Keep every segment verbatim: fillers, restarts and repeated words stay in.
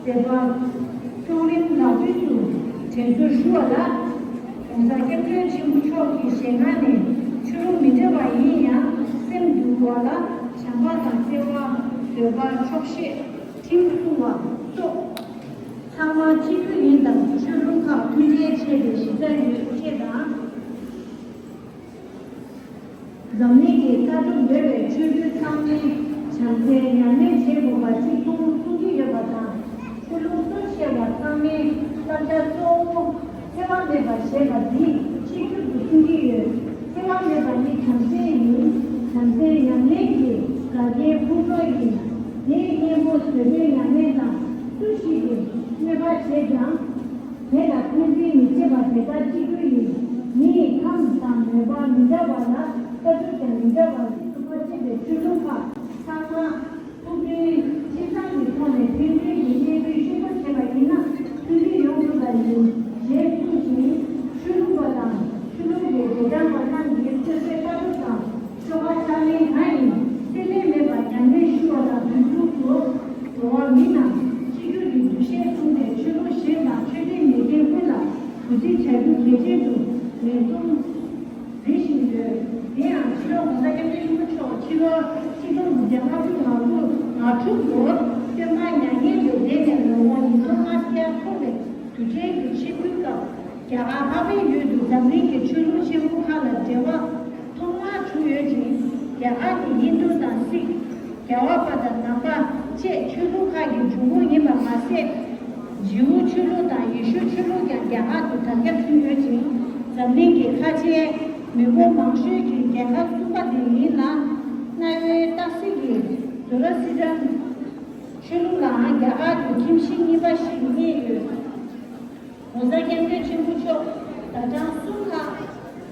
བྱེད་པ། ཐུགས་རིམ་ལག་མཐིལ་དུ་དྲན་གསོ་ཞུ་བ་ལ། ༸གོང་ས་༸སྐྱབས་མགོན་ཆེན་པོ་མཆོག་གི་ཞལ་སྔ་ནས་ཆོས་ལུགས་མི་འདྲ་བ་ཡིན་ཡང་སེམས་འདུལ་བ་ལ་བྱམས་པ་དང་བརྩེ་བ། བཟོད་པ། ཆོག་ཤེས། ཁྲིམས་སྲུང་བ་སོགས་ཚང་མ་གཅིག་གྱུར་ཡིན་དང་། ཆོས་ལུགས་ཁག་མཐུན་འབྲེལ་བྱས་ཏེ་གཞི་རྩ་ཡོད་ཅེས་དང་། འཛམ་གླིང་གི་ལྟ་གྲུབ་ཡོད་པའི་ཆོས་བརྒྱུད་ཚང་མས་བྱམས་བརྩེ་ཉམས་ལེན་བྱེད་དགོས་པ་གཅིག་མཚུངས་གསུང་གི་ཡོད་པ་དང་། ཆོས་ལུགས་སུ་ཕྱེ་བ་ཚང་མས་བསླབ་བྱ་གཙོ་བོ་འཚེ་བ་མེད་པ་ཞེས་པ་འདི་གཅིག་གྱུར་དུ་གསུང་གི་ཡོད། འཚེ་བ་མེད་པ་ནི་བྱམས་བརྩེ་ཡིན། བྱམས་བརྩེ་ཉམས་ལེན་གྱི་དགའ་སྐྱེལ་ཕུན་ཚོགས་ཡིན། དེའི་གཉེན་པོ་བཟོད་པའི་ཉམས་ལེན་དང་སུ་ཞིག་གིས་གནོད་པ་བྱས་ཀྱང་། དེ་ལ་འཁོན་འཛིན་མི་བྱེད་པ་དེ་དག་གཅིག་གྱུར་ཡིན། མི་ཡི་ཁམས་དང་མོས་པ་མི་འདྲ་བ་ལ་ལྟ་གྲུབ་ཀྱང་མི་འདྲ་བ་ཡིན། ཐུབ་པ་ཆེ་བའི་ཆོས་ལུགས་ཁག་ཚང་མ་ཐུགས་མཐུན་སྤྱི་བསམ་གྱི་ཐོག་ནས་ཕན་ཚུན་གྱི་གནས་ཚུལ་ཤེས་རྟོགས་བྱས་པ་ཡིན་ན་མཐུན་སྒྲིལ་ཡོང་ཐུབ་པ་ཡིན། ཞེས་གསུངས་ཤིང་། ཆོས་ལུགས་པ་དང་ཆོས་ལུགས་ཀྱི་རྗེས་འབྲང་པ་རྣམས་ཀྱིས་སོ་སོའི་ལྟ་གྲུབ་དང་ཆོ་ག་ཕྱག་ལེན་གང་ཡིན་རྩིས་ལེན་མེད་པར་ཉམས་ལེན་ཞུ་བ་དང་། དུས་མཚུངས་སུ་འགྲོ་བ་མི་རྣམས་གཅིག་གྱུར་གྱི་འདུ་ཤེས་བཟུང་སྟེ་ཆོས་ལུགས་གཞན་དང་ཆོས་ཁྲིམས་མེད་མཁན་ཀུན་ལ་གུས་བརྩི་བྱ་རྒྱུ་གལ་ཆེན་དུ་ངེས་འཛུམ་འཛིན་བཞིན་ཡོད། དེ་ཡང་ཕྱི་ལོ་༸གོང་ས་༸སྐྱབས་མགོན་ཆེན་པོ་མཆོག་ཕྱི་ལོ་ཆིག་སྟོང་དགུ་བརྒྱ་ལྔ་བཅུ་ང་དྲུག་ལོར་སྟོན་པ་མྱ་ངན་ལས་འདས་ནས་ལོ་ངོ་ཉིས་སྟོང་ལྔ་བརྒྱ་འཁོར་བའི་དུས་དྲན་གྱི་ཆིབས་བསྒྱུར་སྐབས། རྒྱ་གར་འཕགས་པའི་ཡུལ་དུ་འཛམ་གླིང་གི་ཆོས་ལུགས་ཆེན་པོ་ཁག་ལ་འབྲེལ་བ་ཐོག་མར་བྱུང་ཡོད་ཅིང་། རྒྱ་གར་ནི་ཧིན་རྡུ་དང་སིག་རྒྱ་བ་པ་དང་ནང་པ་བཅས་ཆོས་ལུགས་ཁག་གི་འབྱུང་ཁུངས་ཡིན་པ་མ་ཟད། ཇིའུ་ཆོས་ལུགས་དང་ཡེ་ཤུ་ཆོས་ལུགས་ཀྱང་རྒྱ་གར་དུ་དར་ཁྱབ་བྱུང་ཡོད་ཅིང་། འཛམ་གླིང་གི་ཁ་ཆེའི་མི་འབོར་མང་ཤོས་ཀྱི་རྒྱལ་ཁབ་གསུམ་པ་དེ་ཡིན་ལ། གནའ་བོའི་སྟག་གཟིག་གི་ཛོ་རོ་སི་ཏྲན་ཆོས་ལུགས་ལའང་རྒྱ་གར་དུ་ཁྱིམ་གཞིས་གཉིས་པ་ཞིག་རྙེད་ཡོད། ༸གོང་ས་༸སྐྱབས་མགོན་ཆེན་པོ་མཆོག་ཟླ་གྲངས་གསུམ་ལྷག་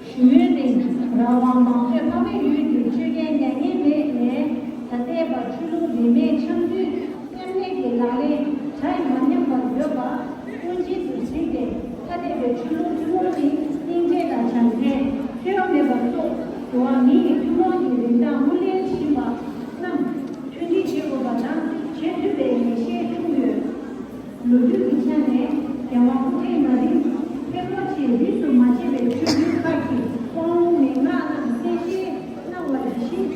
བཞུགས་ཡུན་རིང་། རང་དབང་མང་གཙོའི་འཕགས་པའི་ཡུལ་དུ་ཆོས་རྒྱལ་མྱ་ངན་མེད་ནས་ད་ལྟའི་བར་ཆོས་ལུགས་རིས་མེད་འཆམ་མཐུན་མཉམ་གནས་ཀྱི་ལག་ལེན་བྱ་མ་ཉམས་པར་ཡོད་པ་དབུ་འབྱེད་དུ་གཟིགས་ཏེ། ཐ་དད་པའི་ཆོས་ལུགས་ཐུན་མོང་ནི་སྙིང་རྗེ་དང་བྱམས་བརྩེ། འཚེ་བ་མེད་པ་སོགས་འགྲོ་བ་མི་ཡི་ཐུན་མོང་གི་རིན་ཐང་དབུ་ལེན་བཞིན་པ་རྣམས་མཐུན་སྒྲིལ་བྱེད་དགོས་པ་དང་བྱེད་ཐུབ་པའི་ངེས་ཤེས་བྱུང་ཡོད། ལོ་རྒྱུས་ཀྱི་ཆ་ནས་རྒྱལ་བ་སྐུ་ཕྲེང་མ་རིམ་ཕལ་མོ་ཆེས་རིས་སུ་མ་ཆད་པའི་ཆོས་བརྒྱུད་ཁག་གི་དབང་ལུང་མན་ངག་རྣམས་གསལ་བཤད་གནང་བ་ཇི་བཞིན་༸གོང་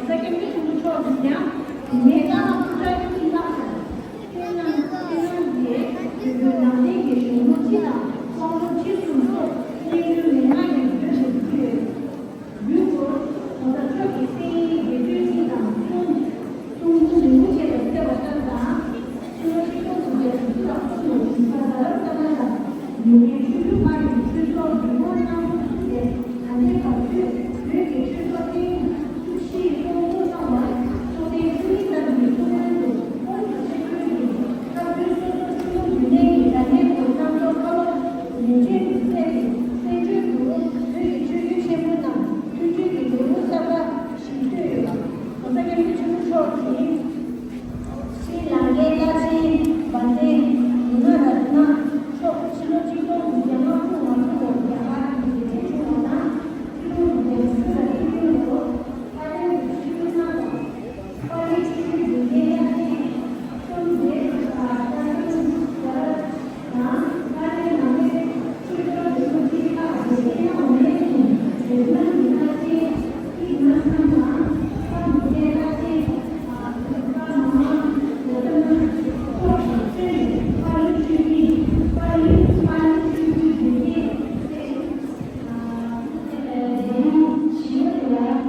ས་༸སྐྱབས་མགོན་ཆེན་པོ་མཆོག་གིས་ཀྱང་དེ་ནས་བླ་མ་སྐུ་ཕྲེང་བཅུ་བཞི་ལྷག་དང་། བསོད་ནམས་བསོད་ནམས་ཀྱིས་བོད་བརྒྱུད་ནང་བསྟན་གྱི་གཞུང་ལུགས་སྤྱི་དང་དབང་ལུང་ཁྲིད་གསུམ་སོགས་སྙན་བརྒྱུད་མན་ངག་གི་བརྒྱུད་པར་བརྒྱུད་ཡོད། ཡུལ་སྐོར་༸གོང་ས་མཆོག་གི་སེ་ཡི་དགེ་ཚུལ་གཉིས་དང་གསུང་གསུང་འབུམ་རིན་པོ་ཆེ་ལ་གསལ་བ་ལྟར་དང་། ཕྱི་ལོ་ཆིག་སྟོང་དགུ་བརྒྱ་དྲུག་ཅུ་དང་གསུམ་ལོར་གཞིས་ཆགས་དྷ་རམ་ས་ལ་དང་ཡུལ་མིའི་ཆོས་བརྒྱུད་ཁག་གི་ཆོས་ཚོགས་འདུས་སྐོང་གནང་རོགས་གསུངས་ཏེ། ད་ལྟའི་བར་དུ་བོད་ཀྱི་ཆོས་ཚོགས་ཐེངས་བཅུ་བཞི་སྐོང་ཚོགས་གནང་བར་ཚོགས་ཐེངས་བཅུ་གཉིས་ཙམ་གྱི་ཐུགས་སྨོན་དུ་ཧོར་གྱི་ཆོས་སྐོར་གྱི་སྐབས་དུས་སོ་སོ་ཆོས་ལུགས་རྒྱུན་ལྡན་གྱི་དགའ་ལྡན་སྐོར་བསམ་ཚོགས་བཀའ་སློབ་ལེགས་བཅོས་སུ་གསལ་ཏེ། བཙན་བྱོལ་དུ་བོད་ཀྱི་ཆོས་བརྒྱུད་ཆེན་པོ་རྣམས་མཐུན་སྒྲིལ་གྱི་ལེའུ་གསར་པ་ཞིག་བཏོད་ཡོད་པ། ༸གོང་ས་༸སྐྱབས་མགོན་ཆེན་པོ་མཆོག་གིས། ཤྲི་ལང་ཀའི་བླ་ཆེན་བན་དེ་ཝི་ན་རཏ་ན་མཆོག་ཕྱི་ལོ་ཆིག་སྟོང་དགུ་བརྒྱ་ལྔ་བཅུ་ང་དྲུག་ལོར་རྒྱ་གར་གྱི་རྒྱལ་ཁྲིམས་བྱུང་བ་དང་། ཆིག་སྟོང་དགུ་བརྒྱ་དྲུག་ཅུ་རེ་བདུན་ལོར་ཨ་རིར་ཆིབས་བསྒྱུར་གནང་བ། པཱ་ལི་ཆོས་བརྒྱུད་འཛིན་མཁན་བླ་ཆེན་བཅོམ་ལྡན་འདས་ཨ་ཏཱ་ལའི་ཡ་ར་དང་། ཨ་རིའི་ནང་པའི་ཆོས་སྐྱོང་འདྲ་མིན་གྱི་ཁག་འགྲེལ་བཤད་གནང་བ་ནས་བཟུང་། རེ་སྨོན་གྱི་བླ་ཆེན་ཏིག་ནན་ཐན་དང་། ཁམས་བདེ་བླ་ཆེན་ཨ་ཀ་མ་ཧཱ་ཡ་ཏ་ན་སོགས་ཀྱིས་བརྩོན་ནས་པཱ་ལི་ཆོས་ཀྱི་པཱ་ལི་པཱ་ལི་ཆོས་ཀྱི་འགྲེལ་བཤད་ཨ་འགྲེལ་ཡོང་ཞི་བ་དེ་ལ།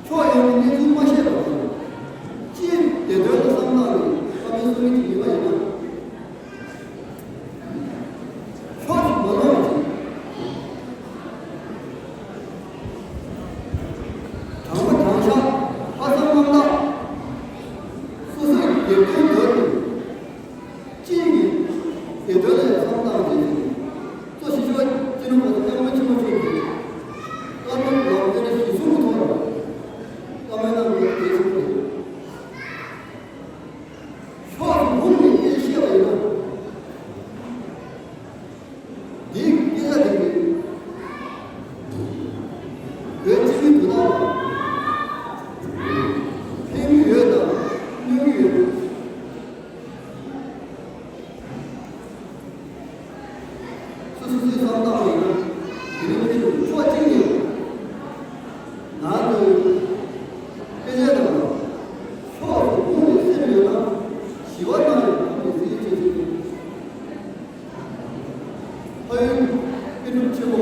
ཕྱོགས་ཡོངས་ནས་གནས་ཚུལ་མ་ཤེས་པ་དང་། སྤྱིའི་བདེ་དོན་ལ་བསམ་བློ་བཏང་ནས་བཀའ་མོལ་གསུང་མཁན་ཅིག་ཡིན་པ་ཡིན་ན། ཕྱོགས་གཅིག་མ་ལོག་པ་ཅིག་དྲང་པོ་དྲང་བཞག་ལྷག་བསམ་རྣམ་དག་སོ་སོའི་བདེ་དོན་དོན་དུ། སྤྱིའི་བདེ་དོན་ལ་བསམ་བཏང་བྱས་ཏེ། སོ་སོའི་བསམ་སྟངས་ཡིན་ན། དེ་རིང་ཁྱེད་ཚོ་ཕྱོགས་གཅིག་ནས་ང་ཚོའི་དཔེ་ཆའི་ནང་ལ་ཕྱོགས་སུ་ཁུངས་ནས་སེམས་ཡོད་ན་ཞི་བ་གནང་ཡང་ཁུངས་ནས་ཟིན་བྱེད་ཀྱི་ཡོད། ཕ་ཡུལ་དཔེ་སྒྲུབ་ཆེན་མོ།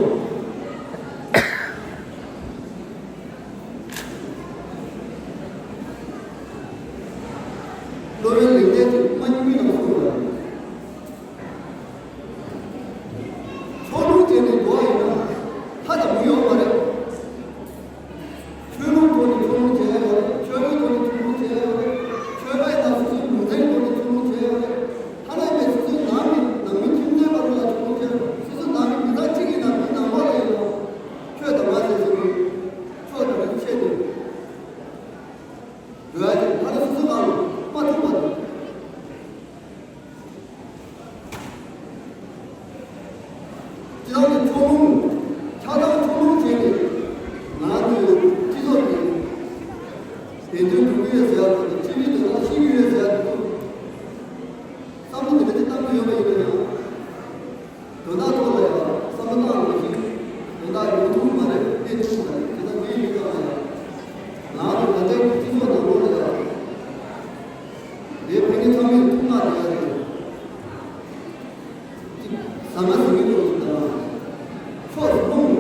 སློབ་དཔོན་ལེགས་ལྡན་གྱིས་མ་རྙིང་པའི་ནང་གསུངས་པ། ཕྱོགས་ལྷུང་བྱས་ནས་འགྲོ་བ་ཡིན་ན་མཐའ་དང་མུ་ཡོད་མ་རེད། ཆོས་ལུགས་ཐོག་ནས་ཕྱོགས་ལྷུང་བྱས་ཡ་ཡོད་རེད། ཆོས་ལུགས་ཐོག་ནས་ཕྱོགས་ལྷུང་བྱས་ཡ་ཡོད་རེད། ཆོས་པ་ཡིན་ན་སོ་སོའི་ལུང་ཚན་ཐོག་ནས་ཕྱོགས་ལྷུང་བྱས་ཡ་ཡོད་རེད། ཐ་ན་ཡང་སོ་སོའི་ནང་གི་ནང་མི་ཁྱིམ་མཚེས་བར་ལ་ཕྱོགས་ལྷུང་བྱས་ཡ་ཡོད་རེད། སོ་སོའི་ནང་གི་མི་ཚང་གཅིག་ཡིན་ན་མི་ནང་པ་ལ་ཡིན་ན་ཁྱོད་དང་ང་ཟེར་སོ་སོའི་ཕྱོགས་དང་ཕྱོགས་ཆད་དེ། འགྲོ་ཡ་དེ་ད་ལྟ་སོ་སོ་ནང་ལ་མ་ཐུག་པ་དང་། སྤྱི་བཏང་གི་ཕྱོགས་ལྷུང་། ཆགས་སྡང་ཕྱོགས་ལྷུང་བྱས་ནས་ང་ཚོའི་སྤྱི་ཚོགས་ཀྱི་བདེན་དོན་སྒྲུབ་ཀྱི་ཡོད་ཟེར་ཡ་དང་། སྤྱི་པའི་དོན་དག་ཤེས་ཀྱི་ཡོད་ཟེར་ཡ་དེ་ཚོ་བསམ་བློ་དེ་འདྲ་ཅིག་བཏང་གི་ཡོད་པ་ཡིན་ན་ཡང་། དོན་དག་ཐོག་ལ་ཡང་བསམ་བློ་བཏང་རོགས་ཞེས། དོན་དག་ཡོང་ཐུབ་མ་རེད། གནས་ཐུབ་མ་རེད། དེ་དག་དེའི་ཡུལ་དག་ལ་ཡང་། ང་ཚོ་ད་ལྟའི་སྤྱི་ཚོགས་ནང་ལོགས་ལ་ཡང་། དེ་ཕན་ངེད་ཚང་མས་ཐུགས་མ་བདེ་ཡ་རེད། ཟ་མ་ཟ་མཁན་ཚོ་དང་། ཕྱོགས་སུ་ལྷུང་།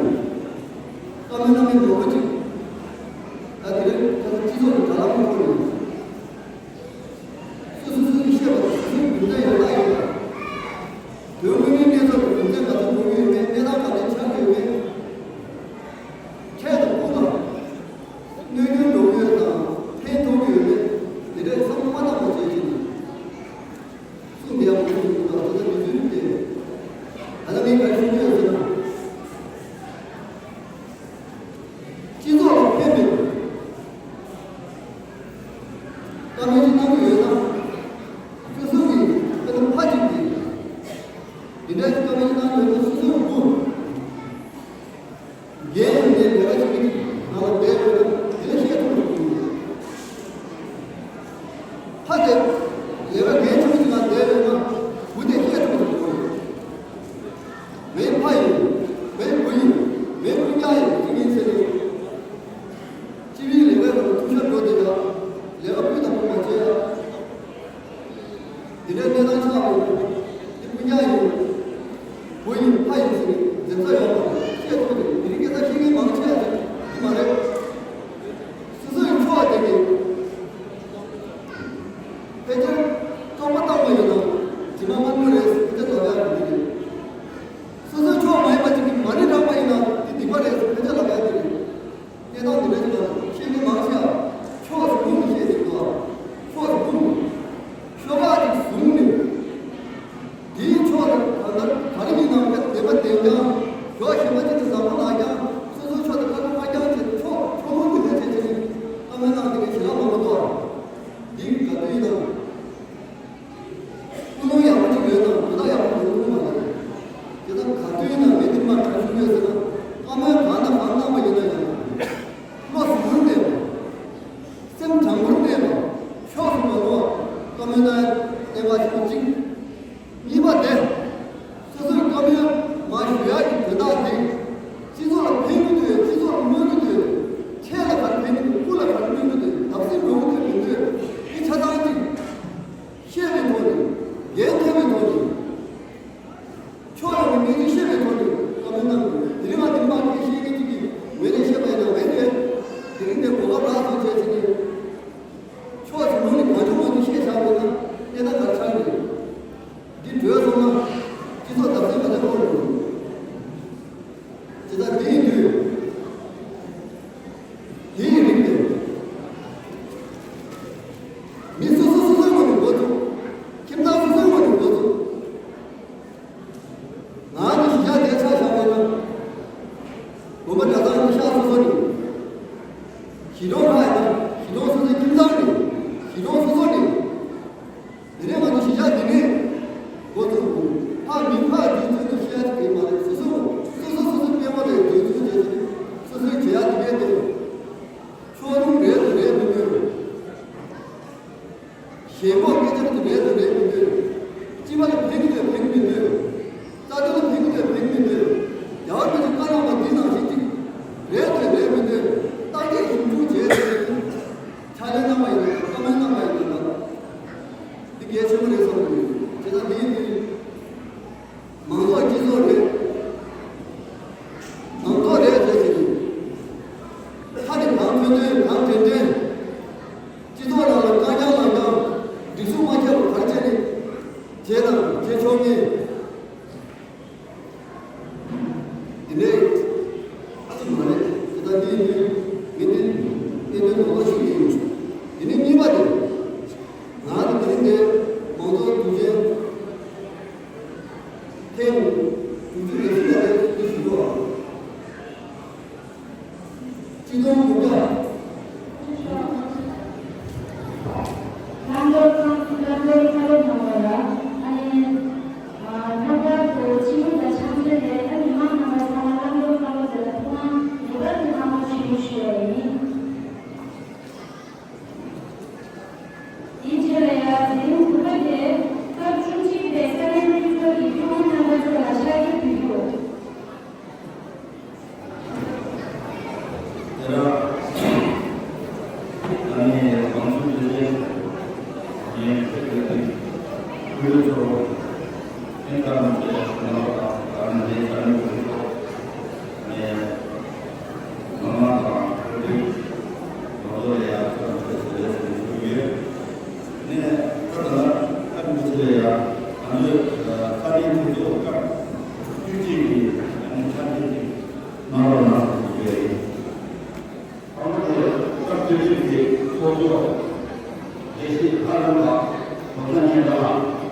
བཀའ་མོལ་གནང་མཁན་མང་པོ་ཅིག་ད་དེ་རིང་ཁ་སང་སྤྱི་ཚོགས་ཀྱི་དྲ་ལམ་ཐོག་ནས། སོ་སོ་སོ་སོས་བཤད་པ་དང་སོ་སོའི་རྒྱུ་མཚན་ཡོད་ན་ཡོད་པ། དོན་དངོས་གནས་གནས་ཚུལ་གྱི་རྒྱུ་མཚན་ག་ཚོད་འགྲོ་གི་ཡོད་མེད། གནས་སྟངས་ག་འདྲ་ཆགས་ཀྱི་ཡོད་མེད། འཕྲལ་དུ་ཁོང་ལ་གནོད་སྐྱོན་འགྲོ་གི་ཡོད་དང་ཕན་ཐོགས་ཀྱི་ཡོད་མེད། དེ་འདྲའི་བསམ་བློ་མ་བཏང་བ་བྱས་ཀྱི་འདུག་གསུངས་དེ་ཡང་མ་གསུངས་འདུག་ད་ལྟ་དུས་ཚོད་དེ། ད་ལྟ་ངས་ག་རེ་ཞུ་གི་ཡོད་ཟེར་ན། སྤྱི་ཚོགས་ལ་ཕན་པའི་བཀའ་མོལ་ཅིག་གནང་གི་ཡོད་ན། སོ་སོ་གི་དཔེ་ལ་ཕ་གཅིག་གིས་འདི་འདྲའི་བཀའ་མོལ་ཅིག་གནང་གི་ཡོད་ན། སོ་སོ་གི་བུ་རྒན་ཡིན་ནའི་ལས་ཀ་བྱེད་མཁན་ཅིག་ནང་ལ་བསྡད་ཡོད་ན་དེ་ལ་བཤད་ཐུབ་པ་ཞིག་ཡིན། ཕ་དེ་ལས་ཀ་འགན་ཆུང་ཅིག་ནང་བསྡད་ཡོད་ན་བུ་དེ་བཤད་ཐུབ་པ་ཞིག་ཡིན། ངའི་ཕ་ཡིན། ངའི་བུ་ཡིན། ངའི་སྤུན་ཀྱག་ཡིན་ཅིག་ཡིན་ཟེར་ནས། སྤྱི་པའི་ལས་ཀའི་ནང་ཐུགས་ཤོར་འགྲོ་དེ་ཡ། ལས་ཀ་སྤུས་དག་པོ་མ་བྱས་ཡ། དེ་འདྲའི་གནས་སྟངས་ཆགས་པ་ཡིན། དེ་སྤུན་ཀྱག་ཡིན། བུ་ཡིན། ཕ་ཡིན་ཟེར་ནས་འཛེམ་ས་ཡོད་པ་བཤད་ཐུབ་པ་དེ་དེ་རིང་ཁ་སང་ཤེས་མཁན་མང་ཆེ་བ་དེ་མ་རེད། སོ་སོ་ཡི་ཕྱོགས་དེ་ནས་ཕལ་ཆེར་བཙོག་པ་བཏང་བ་ཡིན་ན་དྲི་མ་དམར་མོ་རེད་ཟེར་ཕལ་ཆེར་ལབ་ཡག་གི་མི་རེད། སོ་སོའི་ཕྱོགས་མ་ཡིན་པ་ཅིག་གིས་མ་ཎི་བགྲངས་པ་ཡིན་ན་དེ་སྡིག་པ་རེད་ཟེར་ཕལ་ཆེར་ལབ་ཡག་གི་རེད། གནས་སྟངས་འདི་འདྲ་ཞིག་ལ་ཤེས་མཁན་མང་ཆེ་བ་ཕྱོགས་སུ་ལྷུང་ནས་བཤད་ཟིན་འདུག་ཕྱོགས་སུ་ལྷུང་། ཤོག་ཁག་ཅིག་བཟུང་ནས། དེའི་ཕྱོགས་ལ་ག་ལ་ག་རེ་ཡིན་ནའང་བདེན་པ་བདེན་རྐྱང་། ཕྱོགས་གཞན་པ་ཅིག་གིས་བཟང་པོ་ལབ་རྐྱང་། སོ་སོའི་ཕྱོགས་དེ་ཁ་ཁ་རྐྱང་བྱས་ཕྱོགས་ཕྱོགས་ལྷུང་འདི་འདྲ་བྱས་བྱས་ནས་བཀའ་མོལ་གནང་དེ་གའི་ཞེ་དྲག་མང་པོ་འདུག་འདི་ག་དུས་ཡིན་ནའང་། ཀུན་སློང་ཡག་པོ་ཅིག་ཡོད་ན་དོན་དག་ཡག་པོ་ཡོང་ཐུབ་མ་རེད། དེ་ལྟར་ག་དུས་ཡིན་ན་ངས་འདི་མར་ག་རེ་ཞུ་གི་ཡོད་ཟེར་ན། བཀའ་མོལ་གང་དང་གང་གནང་བ་ཡིན་ན་ཡང་། བློ་གཟུ་བོར་གནས་པ། སེམས་དྲང་པོར་གནས་པ། ཕྱོགས་སུ་མ་ལྷུང་བ། བཀའ་མོལ་གནང་ཡ་གནད་འགག་ཆེན་པོ་གཅིག་གཉིས་པ་དེ། སོ་སོའི་བཀའ་མོལ་མར་ཞུ་ཡག་གི་དོན་དག་དེ། སྤྱི་ཚོགས་ལ་ཕན་གྱི་འདུག་སྤྱི་ཚོགས་ལ་གནོད་ཀྱི་འདུག་ཆོས་ལ་ག་རེ་ཕན་གྱི་འདུག་སྐུ་ལ་ག་རེ་གནོད་ཀྱི་འདུག་བརྡབ་གསིག་འགྲོ་གི་འདུག་མི་འདུག་འདི་ཆ་ཚང་གཅིག་བཤད་པའི་ཐོག་ནས། འགན་འཁྱེར་བའི་ཐོག་ནས། ཕྱོགས་ཡོངས་ཀྱི་གནས་ཚུལ་ཤེས་པའི་ཐོག་ནས་བཀའ་མོལ་གནང་དགོས། དེ་རིང་ང་འདི་མ་ཁས་ཤེས་མཁན་གཅིག་གིས་ངོས་ནས་བཤད་པ་ཡིན་ན་ངས་ནས་དེ་རིང་འདིར་གོ་སྐབས་རག་སོང་བྱས་ཟིན་ནས། ཕྱོགས་སུ་ལྷུང་ནས་གང་བྱུང་མང་བྱུང་བཤད་བཞག་པ་ཡིན་ན་གནས་སྟངས་ག་རེ་ཆགས་ཀྱི་རེད། འདི་གྲོལ་སོང་ན་སྤྱི་ཚོགས་བརྡབ་གསིག་ག་ཚོད་ཕོག་འགྲོ་གི་རེད། ཇི་ལྟར་དེ་ཡིན་དུས། དེ་ཡི་རིང་དེ། མི་སོ་སོ་སོ་སོའི་ངོས་ནས་འགོ་བཙུགས། ཁྱིམ་ཚང་སོ་སོའི་ངོས་ནས་འགོ་བཙུགས། ང་ནི་གཞིས་ཆགས་དེར་ཆ་བཞག་པ་ཡིན་ན། དགོན་པ་གྲྭ་ཚང་ཡིན་ན་ཤག་སོ་སོ་ནས། གཞིས་གྲོང་ཁག་ཡིན་ན་གཞིས་གྲོང་སོ་སོའི་ཁྱིམ་ཚང་ནས། གཞིས་གྲོང་སོ་སོ་ནས། དེ་ནས་ང་ཚོ་གཞིས་ཆགས་འདི་ནས་འགོ་བཙུགས་དགོས། ཕར་མིང་ཕར་བརྗོད་ཚུལ་དུ་བཤད་ཡ་དེ་གས་མ་རེད། སོ་སོ་སོ་སོ་སྤེལ་མ་རེད། བརྗོད་ཚུལ་བྱས་ཚུལ་སོ་སོའི་བྱེད་ཡ་དེ་གས་དེ་ཕྱོགས་ལྷུང་རེད་དང་རེད་མི་འདོད། ཞེན་ཁོག་སྐད་ཆ་དེ་རེད་དང་རེད་མི་འདོད། སྤྱི་པ་ལ་ཕན་གྱི་འདོད་ཕན་གྱི་མི་འདོད། རྩ་དོན་ལ་ཕན་གྱི་འདོད་ཕན་གྱི་མི་ ལས་ཨ་ཙི་མ་རེད། ད་འདི་ནི་ངས་འདི་གནད་དོན་རྡོག་རྡོག་ཞིག་ཡིན། དེ་ནས་གཉིས་པ་དེ། ང་རང་དེ་རིང་འདིར་མང་ཚོགས་དུས་ཆེན་ཐེངས་དྲུག་ཅུ་རེ་གཅིག་ལ་དེ་ཞུ་རྒྱུ་བ། སྤྱི་དོན་དགུ་བརྒྱ། ལྷག་པར་དུ་ཁ་ལོ་ནང་བ་ལ་ཨ་ནི། ལྷག་པར་དུ་སྤྱི་ཡོངས་ལ་ཕྱག་འཚལ་ལས་ཨ་ནི་མི་མང་རྣམ་པ་ཚང་མ་ལྷག་པར་དུ་ཁ་ལོ་དེ་ལ་ཐུགས་སྣང་ངེས་པར་དུ་གནང་རོགས་ཞུ་ཞུ་ཡ་ཡིན། དེའི་རྗེས་ལ་ཡང་དེ་རིང་དགུ་པ་དེ་སྐབས་བཅུ་གཅིག་པའི་ས་གནས་འཐུས་ཚོགས་ཀྱི་འཐུས་མི་རྣམ་པ་ཚོ་ལ་ཕྱག་འཁྱེར་ཕུལ་རྒྱུ། དེ་རིང་ཨ་ནི་ང་ཚོའི་དུས་ཆེན་ཉིན་ཕེབས་པའི་སྐུ་ལུས་ཚོར་བ་ཨིན་ཀར་མ་དེ་ང་ཚོ་དང་ཨ་ནི་ས་གནས་འཐུས་ཚོགས་ནས། མི་མང་དང་བོད་རིགས་ང་ཚོ་ལ་ཡང་བསམ་ཚུལ་ཞུ་ཡས་ཞུ་རྒྱུ་ཡོད། ནས་ཁ་ད་ལ་ཨ་ནི་ཚོ་ལ་ཡང་ང་ཚོའི་ས་གནས་འཐུས་ཚོགས་སྐབས་བཅུ་གཅིག་གི་ཨ་ནི་ཕྱག་འཁྱེར་ཅིག་གནང་རོགས་གནང་ཞུ་རྒྱུ་ཡིན། ཨ་ནི་སྐབས་བཅུ་གཅིག་གི་ཚོགས་གཙོ་དགེ་བཤེས་ལྷ་རམས་པ་ནོར་བཟང་སྙན་གྲགས་ལགས།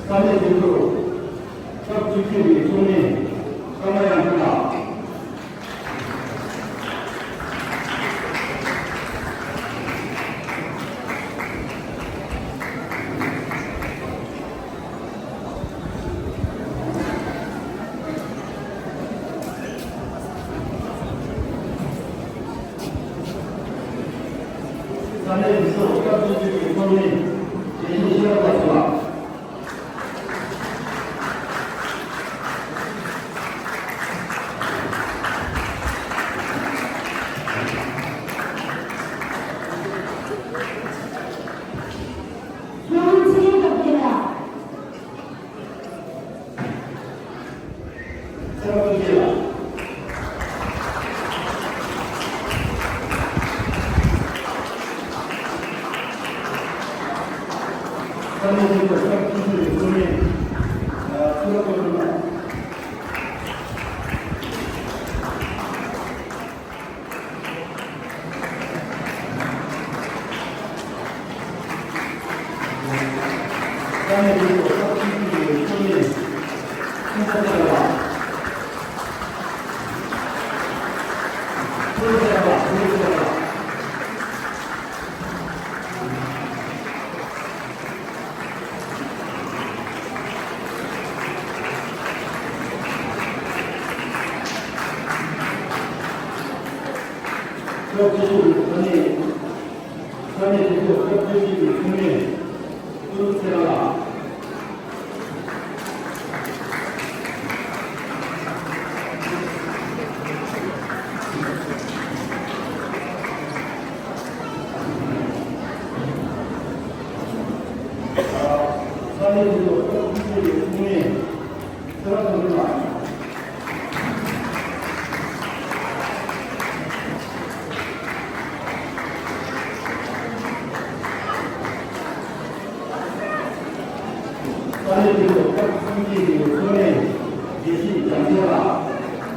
ས་གནས་དེ་ཚོར་སྐབས་བཅུ་གཅིག་པའི་ཚོགས་མི་ཀརྨ་དབྱངས་ཕྲུག་ལགས། ས་གནས་མི་སོགས་སྐབས་བཅུ་གཅིག་པའི་ཚོགས་མི་དགེ་བཤེས་ཤེས་རབ་ལགས་སུ་ལགས། ཚོགས་མི་ཚེ་རིང་སྟོབས་རྒྱལ་ལགས། ཕྱོགས་སྐྱིད་སྡུག་གི་ས་གནས། ས་གནས་དེ་ཚོ་སྐབས་བཅུ་གཅིག་པའི་ཚོགས་མི་ཀུན་ཚེ་རིང་ལགས། ས་གནས་དེ་ཚོ་སྐབས་བཅུ་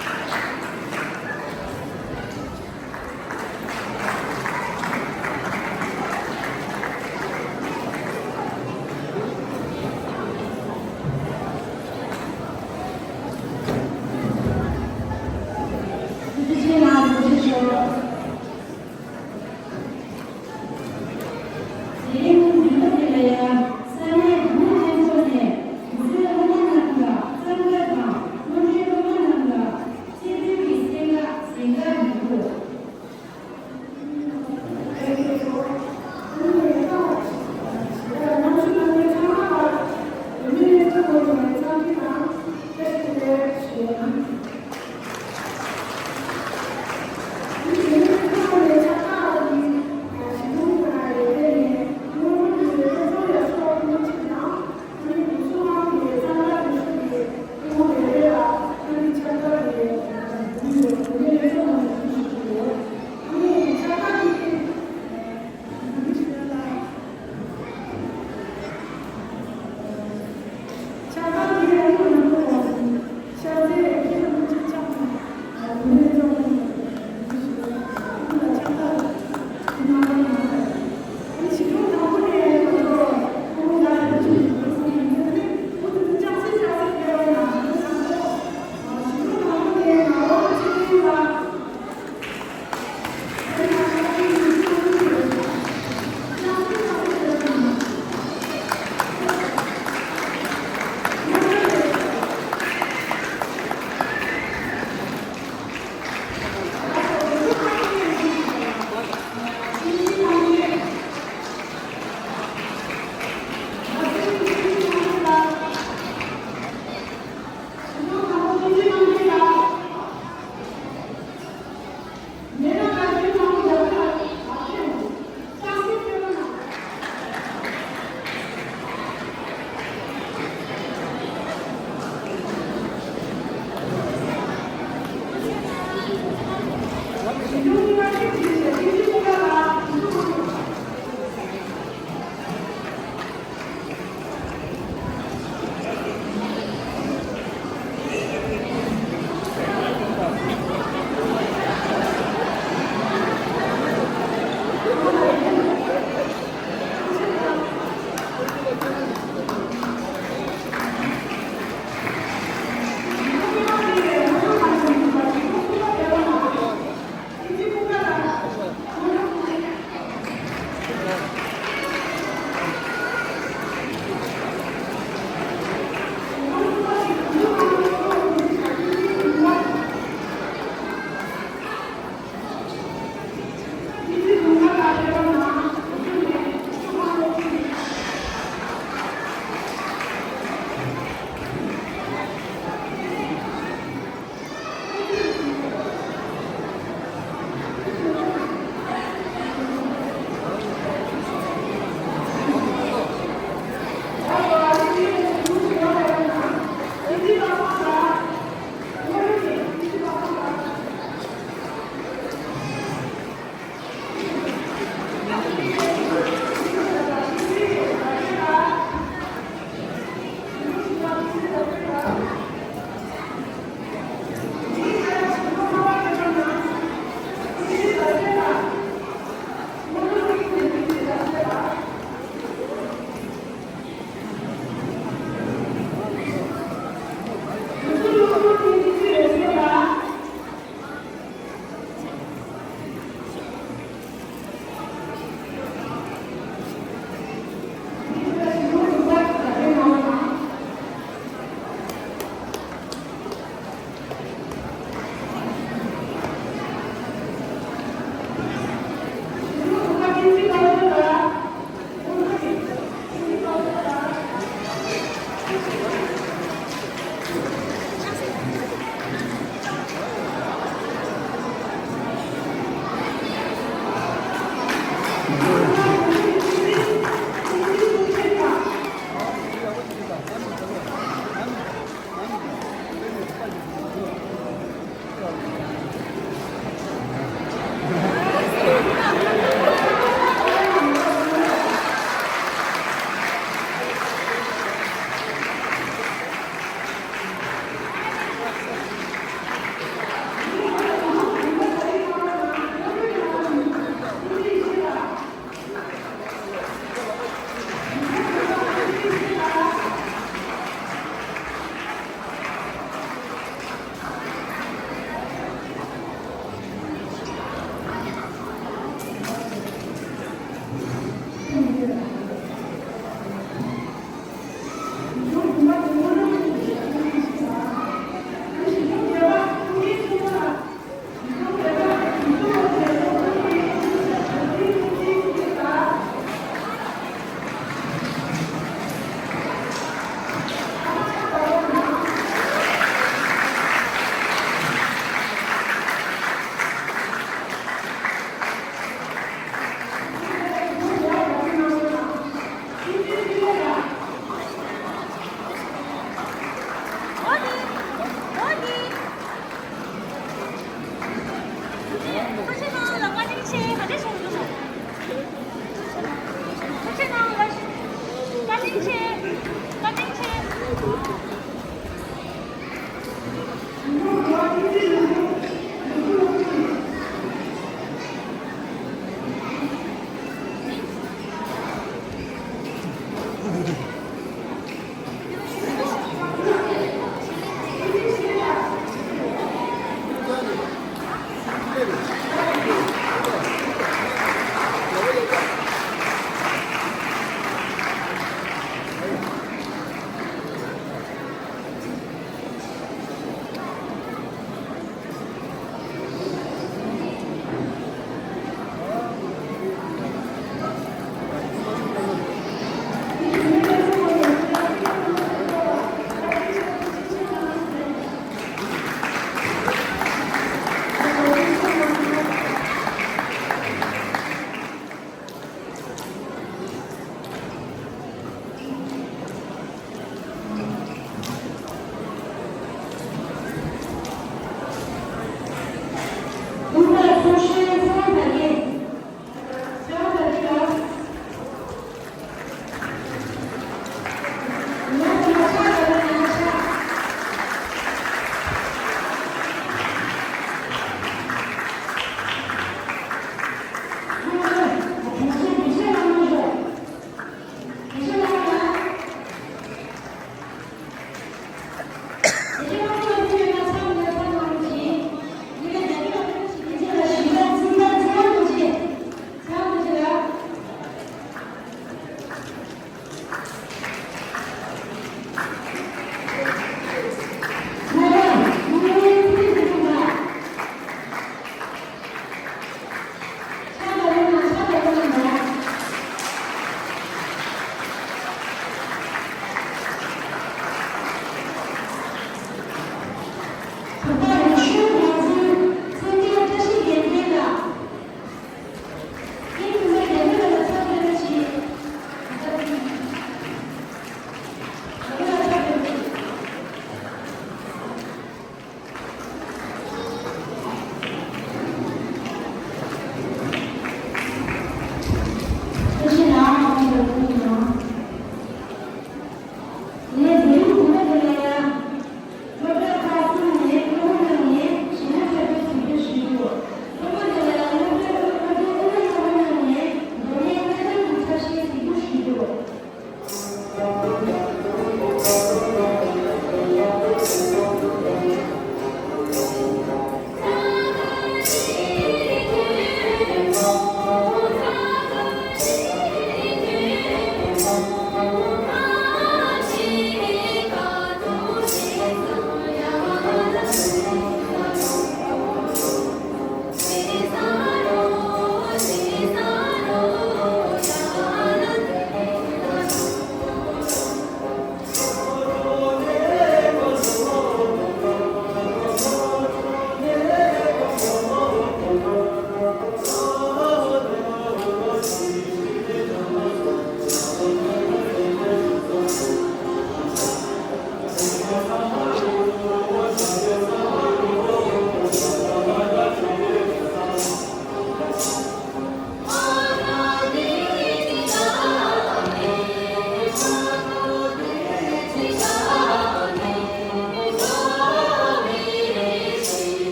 གཅིག་པའི་ཚོགས་མི།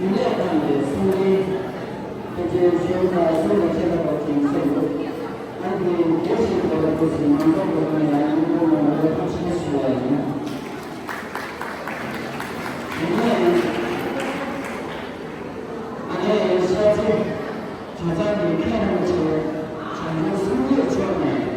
རྒྱུན་ལས་ཁང་གི་གསུང་རིན་ཕལ་ཆེར་གཞོན་ནུ་ཁག་གསུམ་ལ་ཆེད་ལས་པ་ཅིག་ཕྱིན་འདུག་ཨ་ནི་དེ་རིང་དེ་བཞིན་དུ་ལ་ཁུ་སིམ་མང་ཚོགས་ཀྱི་ངོས་ནས་ཡང་སྙིང་ཐག་པ་ནས་ཐུགས་རྗེ་ཆེ་ཞུ་བ་ཡིན། དེ་ནས་ཨ་ནི་ཤར་རྩེ་གྲྭ་ཚང་གི་མཁན་རིན་པོ་ཆེ་བྱང་ཆུབ་སེམས་རྒྱས་མཆོག་ནས།